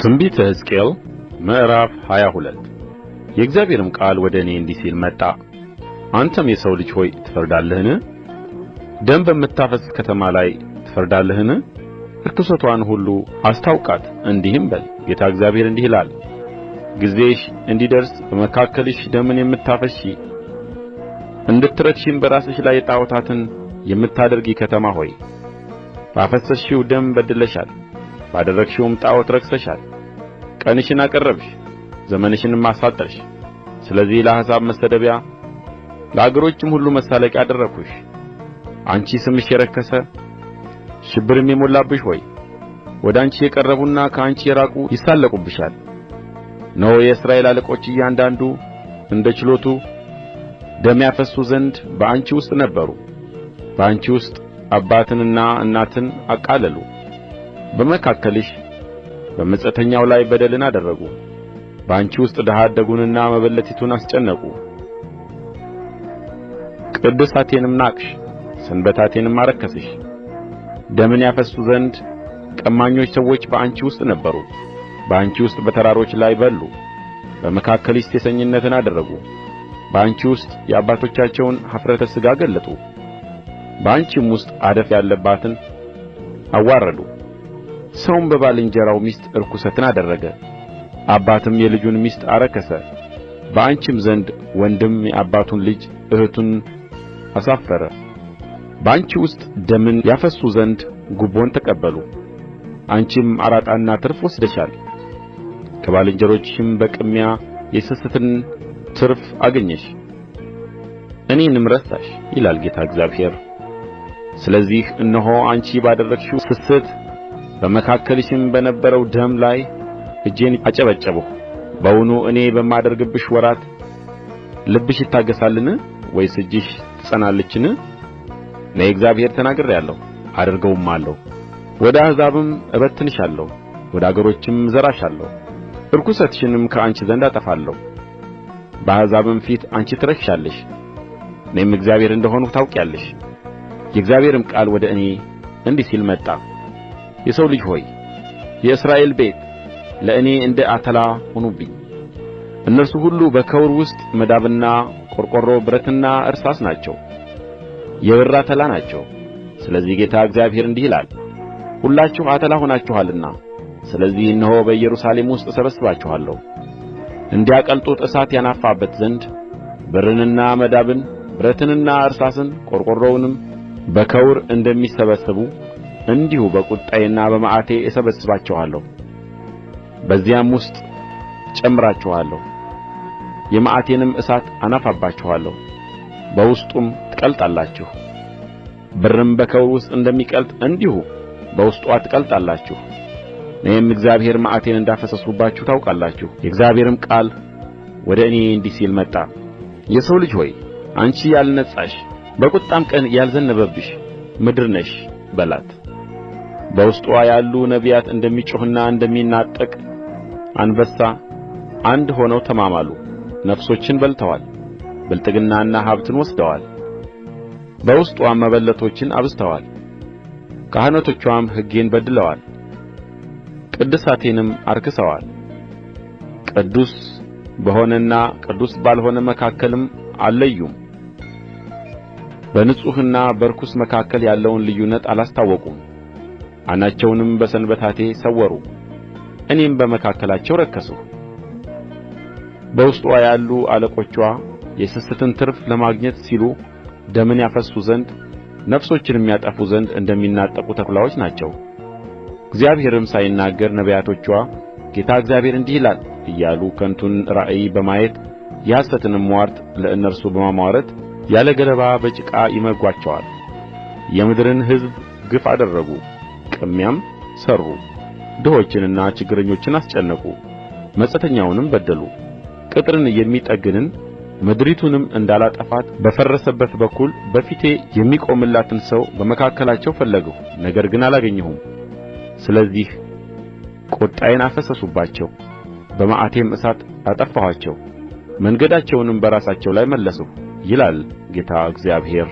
ትንቢተ ሕዝቅኤል ምዕራፍ 22። የእግዚአብሔርም ቃል ወደ እኔ እንዲህ ሲል መጣ። አንተም የሰው ልጅ ሆይ፣ ትፈርዳለህን? ደም በምታፈስስ ከተማ ላይ ትፈርዳለህን? ርኵሰትዋን ሁሉ አስታውቃት፣ እንዲህም በል፦ ጌታ እግዚአብሔር እንዲህ ይላል፦ ጊዜሽ እንዲደርስ በመካከልሽ ደምን የምታፈስሺ፣ እንድትረክሺም በራስሽ ላይ ጣዖታትን የምታደርጊ ከተማ ሆይ፣ ባፈሰስሽው ደም በድለሻል፣ ባደረግሽውም ጣዖት ረክሰሻል። ቀንሽን አቀረብሽ፣ ዘመንሽንም አሳጠርሽ። ስለዚህ ለአሕዛብ መሰደቢያ፣ ለአገሮችም ሁሉ መሳለቂያ አደረግሁሽ። አንቺ ስምሽ የረከሰ፣ ሽብርም የሞላብሽ ሆይ፣ ወደ አንቺ የቀረቡና ከአንቺ የራቁ ይሳለቁብሻል። እነሆ፣ የእስራኤል አለቆች እያንዳንዱ እንደ ችሎቱ ደም ያፈስሱ ዘንድ በአንቺ ውስጥ ነበሩ። በአንቺ ውስጥ አባትንና እናትን አቃለሉ። በመካከልሽ በመጻተኛው ላይ በደልን አደረጉ። በአንቺ ውስጥ ድሀ አደጉንና መበለቲቱን አስጨነቁ። ቅድሳቴንም ናቅሽ፣ ሰንበታቴንም አረከስሽ። ደምን ያፈስሱ ዘንድ ቀማኞች ሰዎች በአንቺ ውስጥ ነበሩ። በአንቺ ውስጥ በተራሮች ላይ በሉ፣ በመካከልሽ ሴሰኝነትን አደረጉ። በአንቺ ውስጥ የአባቶቻቸውን ኀፍረተ ሥጋ ገለጡ፣ በአንቺም ውስጥ አደፍ ያለባትን አዋረዱ። ሰውም በባልንጀራው ሚስት ርኵሰትን አደረገ፣ አባትም የልጁን ሚስት አረከሰ። በአንቺም ዘንድ ወንድም የአባቱን ልጅ እኅቱን አሳፈረ። በአንቺ ውስጥ ደምን ያፈስሱ ዘንድ ጉቦን ተቀበሉ። አንቺም አራጣና ትርፍ ወስደሻል፣ ከባልንጀሮችሽም በቅሚያ የስስትን ትርፍ አገኘሽ፣ እኔንም ረሳሽ፣ ይላል ጌታ እግዚአብሔር። ስለዚህ እነሆ፣ አንቺ ባደረግሽው ስስት፣ በመካከልሽም በነበረው ደም ላይ እጄን አጨበጨብሁ። በውኑ እኔ በማደርግብሽ ወራት ልብሽ ይታገሣልን ወይስ እጅሽ ትጸናለችን? እኔ እግዚአብሔር ተናግሬአለሁ፣ አደርገውማለሁ። ወደ አሕዛብም እበትንሻለሁ፣ ወደ አገሮችም እዘራሻለሁ፣ ርኵሰትሽንም ከአንቺ ዘንድ አጠፋለሁ። በአሕዛብም ፊት አንቺ ትረክሻለሽ፣ እኔም እግዚአብሔር እንደ ሆንሁ ታውቂያለሽ። የእግዚአብሔርም ቃል ወደ እኔ እንዲህ ሲል መጣ። የሰው ልጅ ሆይ፣ የእስራኤል ቤት ለእኔ እንደ አተላ ሆኑብኝ። እነርሱ ሁሉ በከውር ውስጥ መዳብና ቆርቆሮ፣ ብረትና እርሳስ ናቸው፣ የብር አተላ ናቸው። ስለዚህ ጌታ እግዚአብሔር እንዲህ ይላል፦ ሁላችሁ አተላ ሆናችኋልና፣ ስለዚህ እነሆ፣ በኢየሩሳሌም ውስጥ እሰበስባችኋለሁ። እንዲያቀልጡት እሳት ያናፋበት ዘንድ ብርንና መዳብን፣ ብረትንና እርሳስን፣ ቆርቆሮውንም በከውር እንደሚሰበስቡ እንዲሁ በቁጣዬና በመዓቴ እሰበስባችኋለሁ፣ በዚያም ውስጥ እጨምራችኋለሁ። የመዓቴንም እሳት አናፋባችኋለሁ፣ በውስጡም ትቀልጣላችሁ። ብርም በከውር ውስጥ እንደሚቀልጥ እንዲሁ በውስጥዋ ትቀልጣላችሁ። እኔም እግዚአብሔር መዓቴን እንዳፈሰስሁባችሁ ታውቃላችሁ። የእግዚአብሔርም ቃል ወደ እኔ እንዲህ ሲል መጣ። የሰው ልጅ ሆይ፣ አንቺ ያልነጻሽ፣ በቁጣም ቀን ያልዘነበብሽ ምድር ነሽ በላት። በውስጥዋ ያሉ ነቢያት እንደሚጮኽና እንደሚናጠቅ አንበሳ አንድ ሆነው ተማማሉ። ነፍሶችን በልተዋል፣ ብልጥግናንና ሀብትን ወስደዋል። በውስጥዋም መበለቶችን አብዝተዋል። ካህናቶችዋም ሕጌን በድለዋል፣ ቅድሳቴንም አርክሰዋል። ቅዱስ በሆነና ቅዱስ ባልሆነ መካከልም አልለዩም፣ በንጹሕና በርኩስ መካከል ያለውን ልዩነት አላስታወቁም። ዓይናቸውንም በሰንበታቴ ሰወሩ፣ እኔም በመካከላቸው ረከስሁ። በውስጥዋ ያሉ አለቆችዋ የስስትን ትርፍ ለማግኘት ሲሉ ደምን ያፈስሱ ዘንድ፣ ነፍሶችንም ያጠፉ ዘንድ እንደሚናጠቁ ተኵላዎች ናቸው። እግዚአብሔርም ሳይናገር ነቢያቶችዋ ጌታ እግዚአብሔር እንዲህ ይላል እያሉ ከንቱን ራእይ በማየት፣ የሐሰትንም ምዋርት ለእነርሱ በማምዋረት ያለ ገለባ በጭቃ ይመርጓቸዋል። የምድርን ሕዝብ ግፍ አደረጉ፣ ቅሚያም ሠሩ፣ ድሆችንና ችግረኞችን አስጨነቁ፣ መጻተኛውንም በደሉ። ቅጥርን የሚጠግንን፣ ምድሪቱንም እንዳላጠፋት በፈረሰበት በኩል በፊቴ የሚቆምላትን ሰው በመካከላቸው ፈለግሁ፣ ነገር ግን አላገኘሁም። ስለዚህ ቍጣዬን አፈሰስሁባቸው፣ በመዓቴም እሳት አጠፋኋቸው፣ መንገዳቸውንም በራሳቸው ላይ መለስሁ፣ ይላል ጌታ እግዚአብሔር።